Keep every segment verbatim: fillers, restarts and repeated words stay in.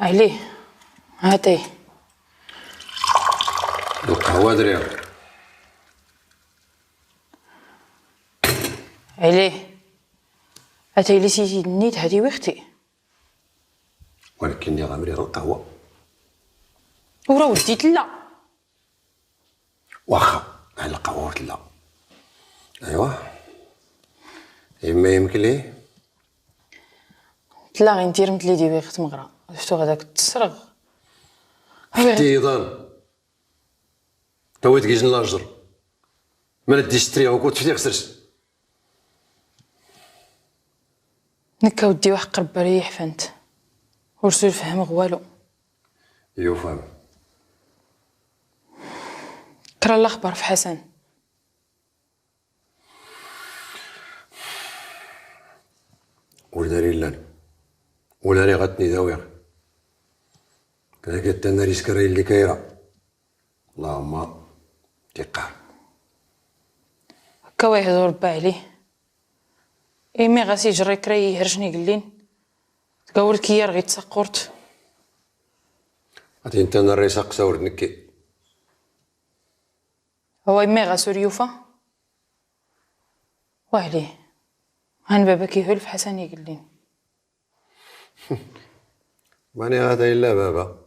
علي، هاتي. القهوة دريها. علي، هاتي لي سيتي نيت هاتي ويختي. ولكن يا غامري غير القهوة. ورا وديت لا. واخا، على القهوة لا. ايوا. يما يمكن ليه؟ تلا غير نتير متلي ديوي خت مغرا. شفتو غداك تسرغ. فتي ظن. تويت كيجن لاجر. ما نديش تريا وكنت فتي خسرت. نكا ودي وحق ربي ريح فنت. ورسول فهم غوالو. يو فهم. كرا الاخبار في حسن. ولداري لان. ولاري غتني داويغ. كذا قلت انا ريسك راي اللي كايره. اللهم تقار. هكا ويهضر با عليه. ايمي غاسي جري كري هرشني قلين. تقاول كيار غير تسقورت. هاتي انت انا الرئيس اقصى ورد نكي. هو يمي غاسو ريوفا. وعليه. هان بابا كيهول في حسن يقلين. ماني هذا الا بابا.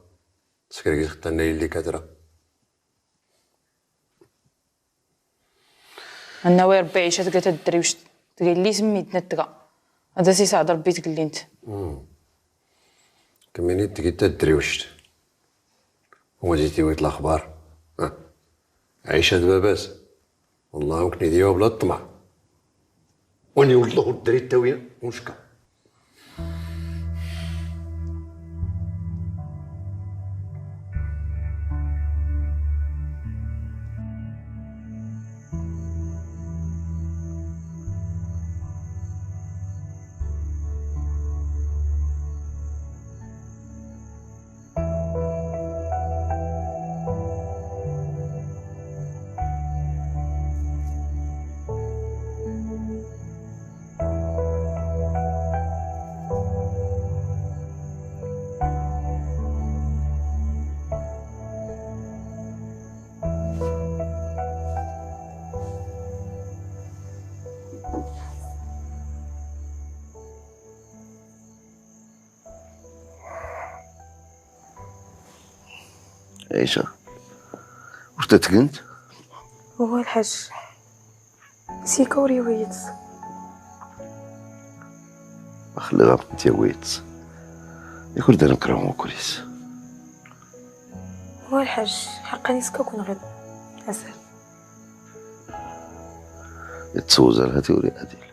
سكري ختنا اللي كثره. أنا وير بعيشة تقا تدري وش تقول لي سميتنا تقا. هذا سي سعد ربي تقول لي انت. كميني تقي تدري وش. وما جيتي ويت الأخبار. ها. عيشة باباس. والله ممكن يديوها بلا الطمع. وني والله الدري التاوية ونشكر. عيشة. واش تتقنت؟ هو الحاج. سيكوري ويت. أخلي غابت انت ويت. يكون دار نكرهو كريس. هو الحاج. حقا نسكا كون غير. أسف. يتصوز على هاتي وري أديل.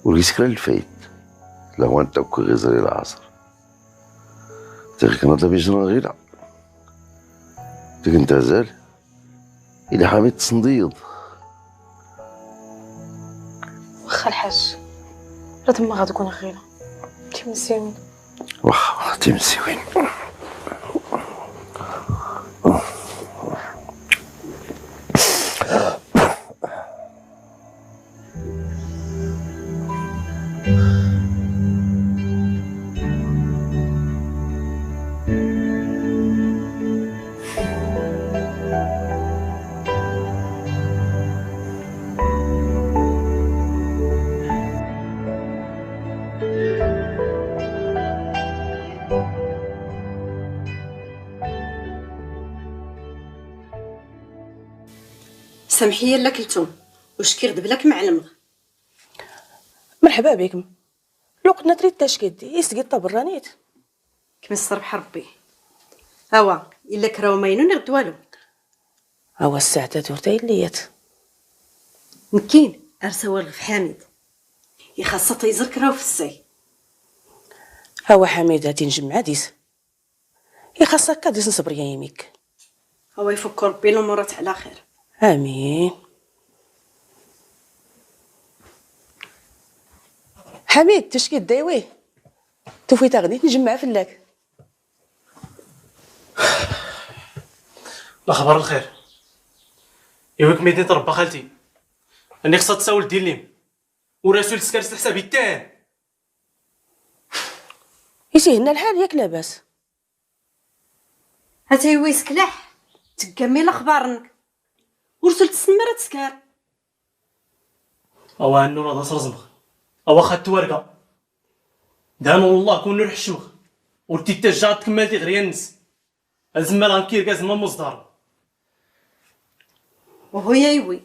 وريسك الفايت. لا هو انت وكو غزري العصر. تغيك نضرب يجرى غيرها. تيك انت زال. إلى حامي تصنديض. واخا الحاج. راه تما غتكون غيرة. تيمسيوني. واخا، واخا، تيمسيوني. سمحي يا لا كلثوم، وشكي غدبلك معلمغ. مرحبا بكم. لو قلنا تريد تاش كيدي، يسقي الطبرانيت. كمي الصرف حربي. اوا، الا كراو ما ينون يغدوالو. اوا الساعة تاتور تايليت. نكين، ارسوال غف حميد. يخاصة تيزر كراو في السي. اوا حميد هاتي نجمع ديس. يخاصك كاديس نصبر يا يميك. هو يفك ربي الأمورات على خير. آمين. حميد، تشكي دايوي. توفي تاغني نجمع فلاك. الأخبار الخير. يوك ميدين تربى خالتي. أني خصها تساول ديال ليم. ورسول تسكر حسابي تان. Is-ihenna lḥal yak labas? Hata iwi isklaḥ, tggammi laxbar-nnek. Ur sul-tessnm ara tskar. Awa annun ad-as-rẓmx. Awa xaṭ twarga. Dan wallah kun ur ḥeccmx. Ur t-ittajja ad-tkmmel tiɣrya-nnes. Azmmal ɣ-nkki irgazn ma muẓḍar. Uhu ya iwi,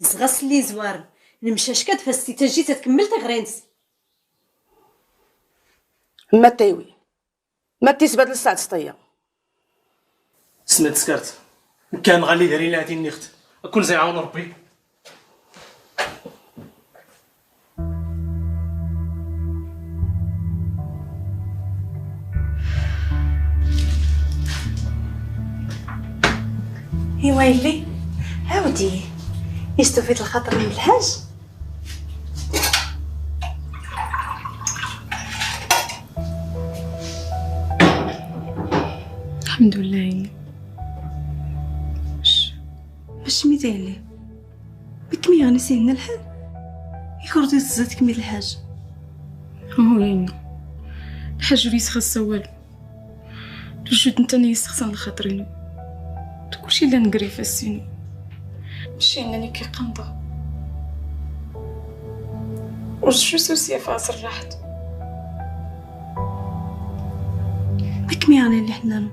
zɣ-as lli izwarn, nmcack-d fas-t-itajjit ad-tkmmel tiɣri-nnes. Mma ta iwi, ma tisbat lssaɛt sṭiyya. Sna tskart, nkkan ɣalli darin lati nnixt, akkun zay ɛawn Ṛebbi. Iwa yelli, ɛawdi, is tufiḍ lxaṭer n lḥaǧ? Lḥemdullah. Mac, mac mi d-yelli. Kem-iɣni s-ihenna lḥal? Ikurdi tẓid kmi d lḥaǧ? Hu yenna. Lḥaǧ ur yesxaṣṣa walu. D lǧud netta i yessexsan lxaṭer-inu. D kulci yellan ger ifassen-inu. Mac yenna nekk i qqamḍeɣ. Ur s-ccus ur s-yafeɣ s rraḥt. Kem-iɣni lli ḥnanu.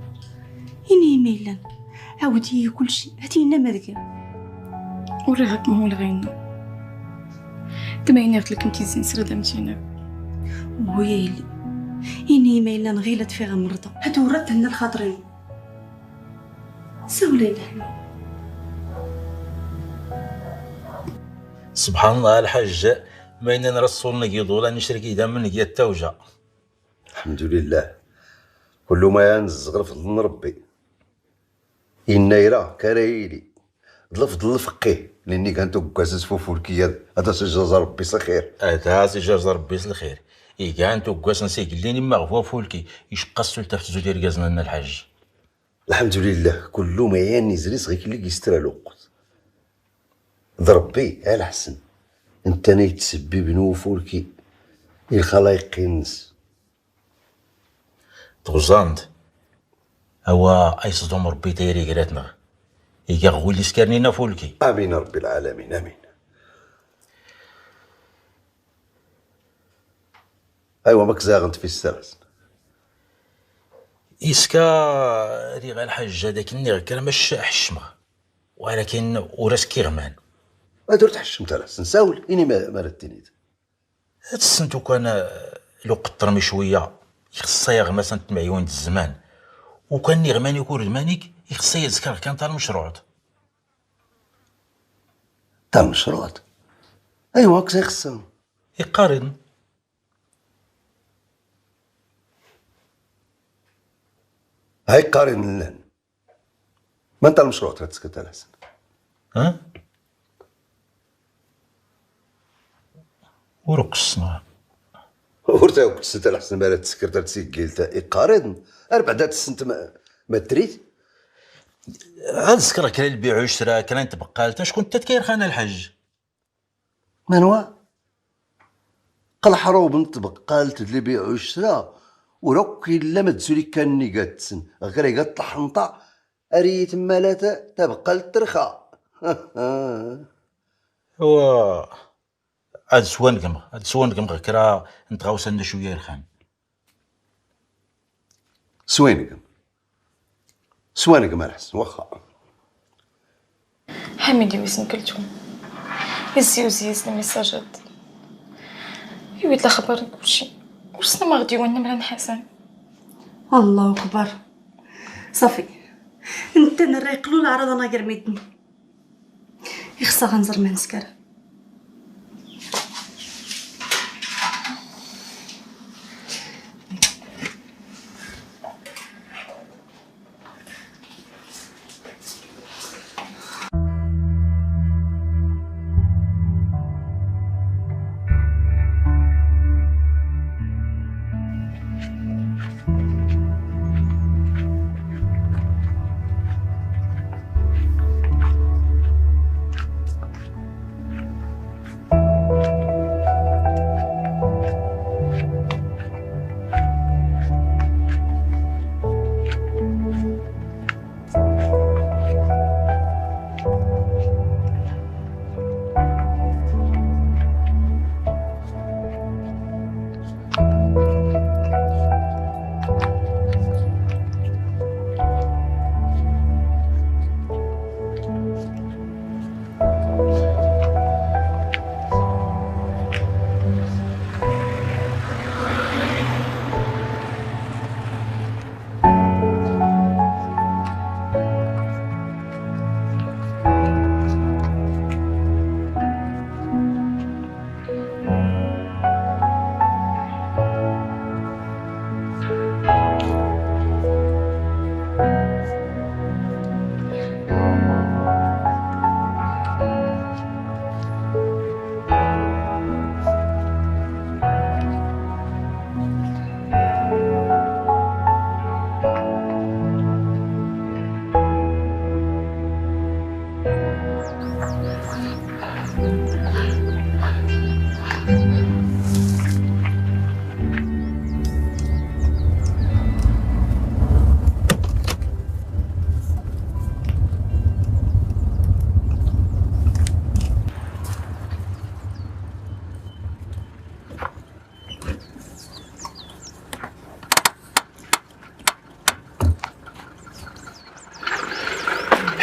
Ini-yi ma yellan. Ɛawd-iyi kulci, hati yenna ma deg. Ur riɣ ad kem-hawleɣ a yenna. D ma yenna ɣ-tlkem tizzin sra d amtineɣ. Uhu ya yelli. Ini-yi ma yellan ɣil ad fiɣ amrḍa. Hati ur ad thenna lxaṭer-inu. Sawel a yelli ḥnanu. Subḥan Llah a lḥaǧ, ma yenna n raṣṣul n giḍulan icrek idammen n yat tawja. Lḥemdulillah. Kullu ma yan zzeɣ lfeḍl n Ṛebbi. Inna ira kara yili. D lfeḍl lfeqqi, linni gan tuggas s fufulki ad as-ijaẓ Ṛebbi s lxir. Ad as-ijaẓ Ṛebbi s lxir. Igan tuggas n sigellin imma ɣ fufulki, iceqqa s sulta f tzut irgazn n lḥaǧ. Lḥemdulillah, kullu ma yan izri s ɣikelli gis tra luqt. D Ṛebbi a lḥsen, netta a ittsbbiben ufulki i lxalayq-ines. Tuẓand, awa a isḍum Ṛebbi tayri grat-nneɣ, iga ɣ wid iskarnin afulki. Amin a Ṛebbi lɛalamin, amin. Aywa, ma k-zaɣent fis-s a lḥsen. Iska riɣ a lḥaǧ ad ak-nniɣ kra mac ḥeccmeɣ. Walakin ur as-kiɣman. Ad ur tḥeccmt ara, sawel, ini ma, ma ara d-tinid. Ad tessent ukan, eh, luqeṭṭer mi cwiya, ixeṣṣa-yaɣ masant tmeɛyun d zzman. Ukan niɣman ikurd manik, ixeṣṣa-yi ad zekreɣ kan talmecruɛt. Talmecruɛt? Aywa, ak-s ixeṣṣa. Iqqaren. Hay qqaren llan. Manta lmecruɛ tra tskert a lḥsen? Ha? Ur uqsna. Ur ta uqsna a lḥsen, mara tskert a tsiggilt iqqaren. Ar bɛda tessent ma, ma trit. Ad skreɣ kra lbiɛ u cra, kra n tbeqqalt, acku netta tkayr xan a lḥaj. Manwa? Qal ḥrub n tbeqqalt d lbiɛ u cra, ur akk illa ma d suli kan nni gatsen, ɣer iga tlaḥnṭa, ar iyi tmmalat tabeqqalt trxa. Wa, ad swangem, ad swangem ɣer kra n tɣawsa n cwiya irxan. Swangem. Swangem a lḥsen, waxxa. Ḥamid iwi s n Kaltum. Izzi uzzi-as lmisaǧat. Iwi-d laxbar n kulci. Ur ssnen ma ɣ-d-iwan lemra n Ḥasan. Allahu akbar. Ṣafi. Netta nerra iqlu leɛraḍ anagar midden. Ixṣa ɣ-nẓer ma nskar.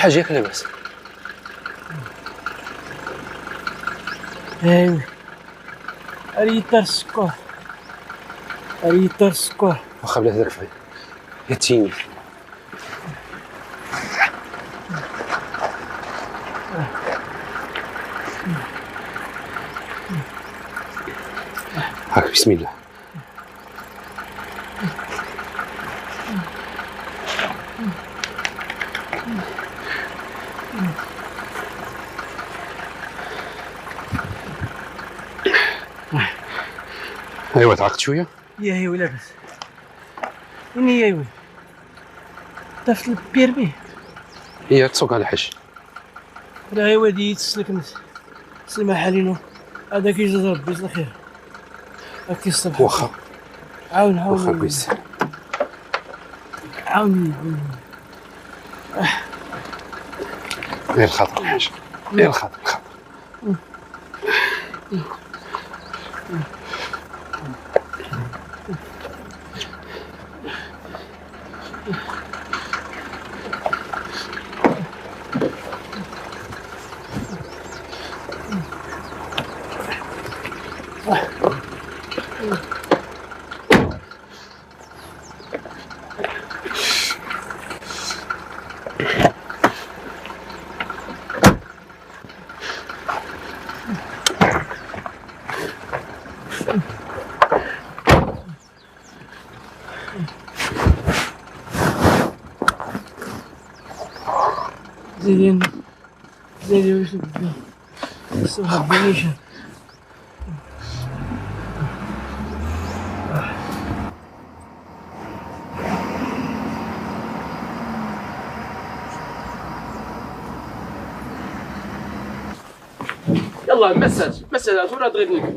حاجة ياك لاباس؟ ايوا. اريتر السكر. اريتر السكر. واخا بلا هذاك فاي. يا تيني. هاك، بسم الله. ايوا، تعقت شوية؟ يا ايوا، لاباس. وين هي ايوا؟ طفت البيرمي. هي تسوق على حش. لا، ايوا، دي تسلك نس. سلمى حالينو. هذاك يجي ربي الخير. هاكي الصبح. واخا. عاون، عاون. واخا كويس. عاوني، عاوني. غير الخاطر الحاج. غير الخاطر، الخاطر. زيدين، زيدين، وش بدي؟ الصبح بنيشة. يلا، مسج، مسج، هاتوا راه دغيا بنيك.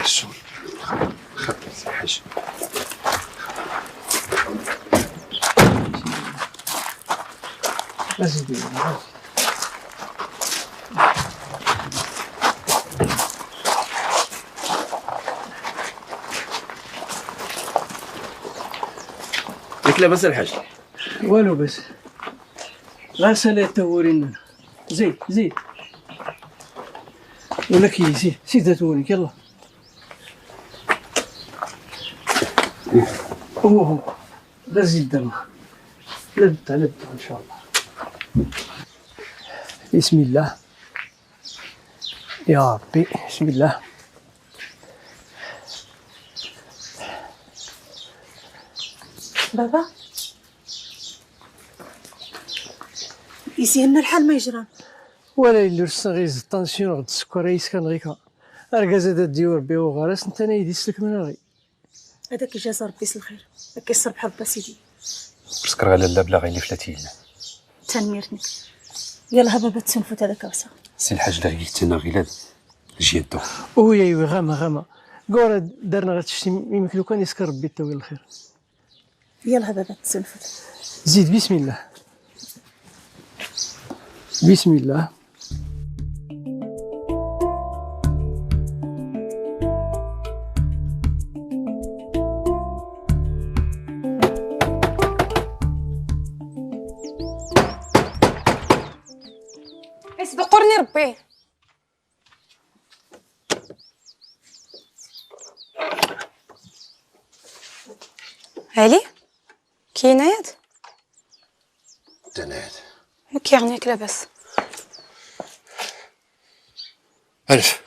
شو؟ خ-، خ-، أزيدي. ياك لاباس الحاج؟ والو بس. غسل التورين. زيد، زيد. ولك زيد، زيد التورين، يلا. أوه. لا زيد دم. لبت، لبت إن شاء الله. بسم الله. يا ربي، بسم الله. بابا؟ يسيرنا الحال ما يجرى. ولا يلو السغيز الطنسيون غد السكر يسكن غيكا. أرقز هذا ديور بيو غرس، انت نايدي سلك من غي. هذاك جاز ربي الخير. هاكي الصبح ربي سيدي. بسكر على لا بلا غير فلاتينا. تنميرتني. يلا ها بابا تسنفوت هذاك وسا. سي الحاج لا غير تنا غير جيتو. اوي ايوي غاما غاما. قورا درنا غتشتي يمكن لو كان يسكر ربي التويل الخير. يلا ها بابا تسنفوت. زيد بسم الله. بسم الله. يصدقني ربي. علي؟ كاين عياد؟ تنعياد. ما كيعنيك لاباس؟ ألف.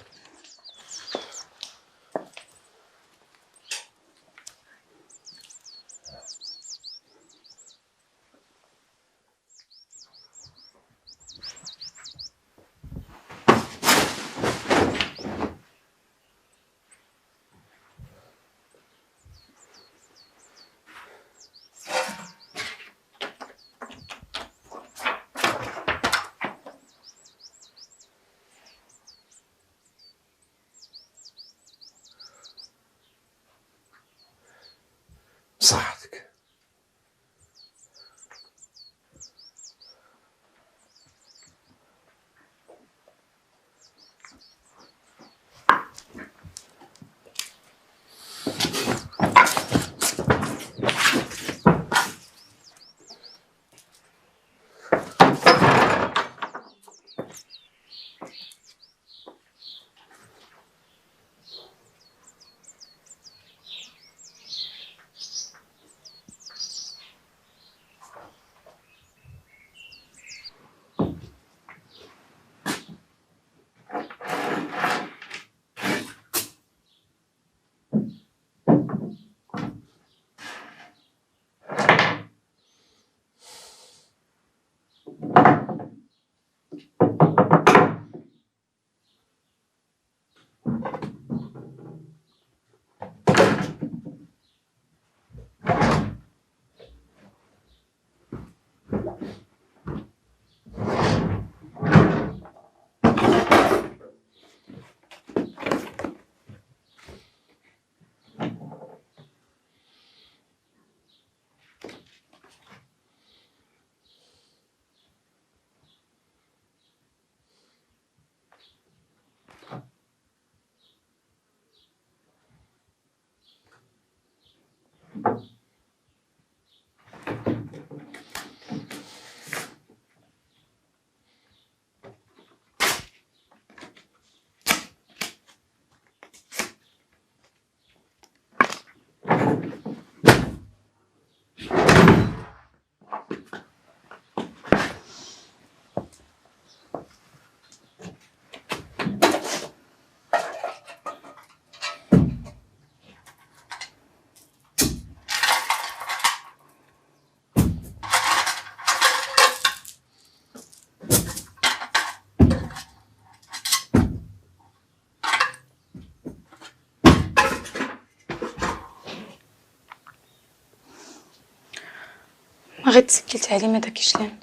ما غير تسكلت عليه، ما داكيش لين.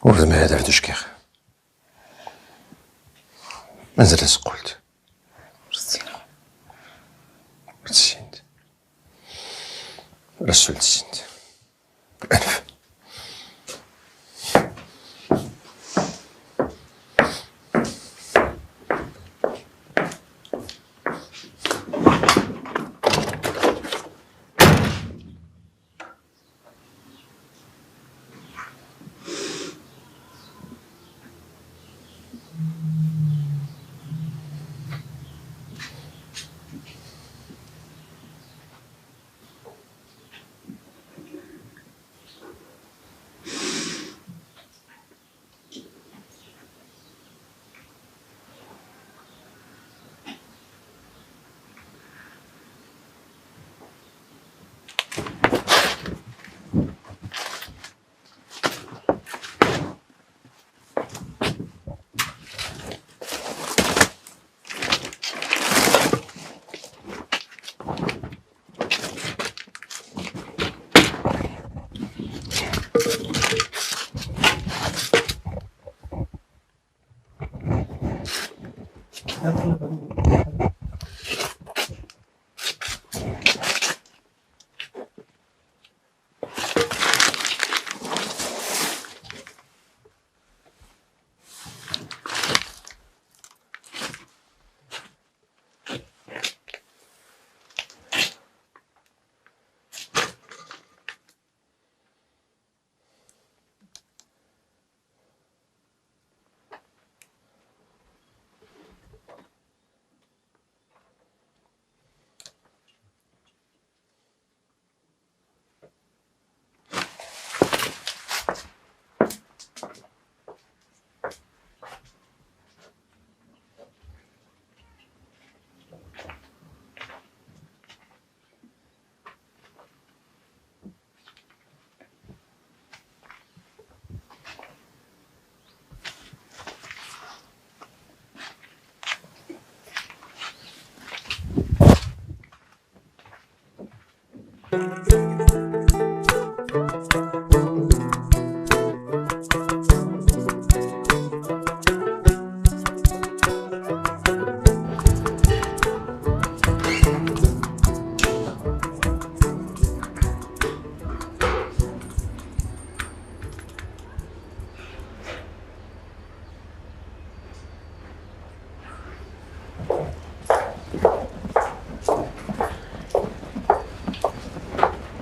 ورد ما هذا عندوش كيخ. ما نزل سقولت. رسينا. رسينت. رسولت سنت. ألف.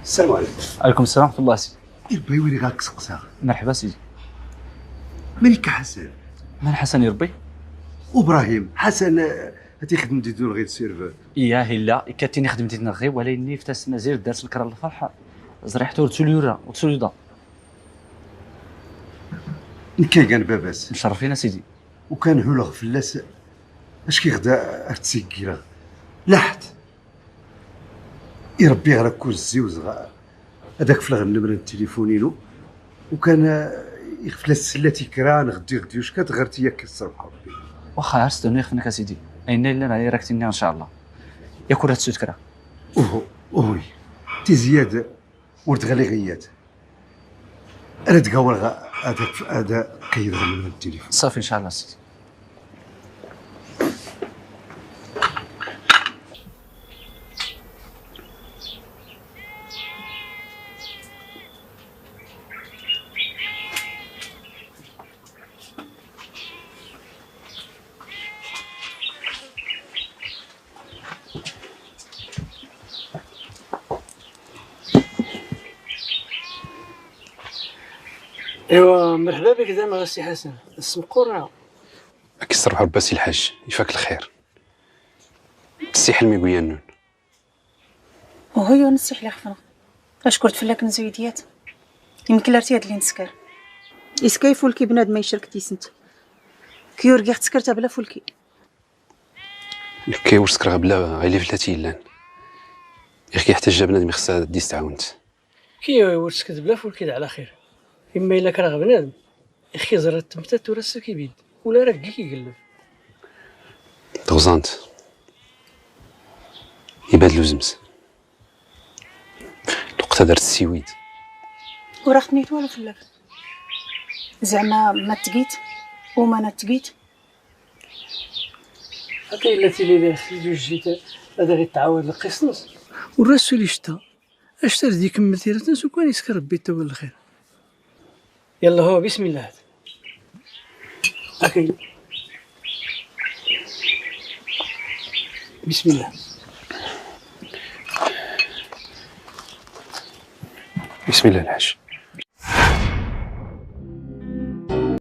السلام عليكم. عليكم السلام ورحمة الله سيدي. يربي ويلي غاك سقسا. مرحبا سيدي. مالك حسن؟ مال حسن يربي؟ وابراهيم حسن، آه، هاتي خدم ديدو الغيد سيرفور. اياه الا كاتيني خدمتي تنغي، ولا اني فتاس نزير دارت الكرا الفرح. زريحتو رتوليورا وتسوليودا. نكي كان باباس. مشرفين سيدي. وكان هو الغفلاس. اش كيغدا ارتسيكيرا؟ لاحت. يربي غير كوز زيوز غا. هذاك فلغ النمرة التليفونينو. وكان يغفل السلة تيكرا نغدي غدي وش كتغير تياك الصبح ربي. واخا، عرست انو يخفنك اسيدي. اين الا انا راك تني ان شاء الله. ياك ورا تسوت كرا. اوه، اوه. تي زياد، ورد غلي غيات. انا تقاور غا-، هذا، هذا قيد غا من التليفون. صافي، ان شاء الله سيدي. ايوا، مرحبا بك دايما السي حسن، السمقورة. اكي صرف عباسي الحاج، يفاك الخير. السي حلمي قويا نون. وهو يونس يحلي خفنا. اشكر تفلك نزويديات. يمكن لا ارتياد اللي نسكر. اسكاي فولكي بنادم ما يشرك تيسنت. كيور جيخ تسكرتها بلا فولكي. كي ورسكر غبلا غيلي فلاتي يلان. يخي حتى جا بنادم يخصها ديس تعاونت. كي ورسكت بلا فولكي على خير. اما الا كان غبنادم. يخي زرت تمتات ورسك يبيد. ولا راك كي يقلب. دوزانت. يبادلو زمز. الوقت درت السيويد. وراه خميت والو في اللف. زعما ما تقيت وما انا تقيت. حتى الا تيلي لي خرج وجيت هذا غير تعاود القصص. والرسول يشتا. اش ترد يكمل تيرتنس وكان يسكر ربي يتوب الخير. يلا هو بسم الله هذا. اوكي. بسم الله. بسم الله الحاج.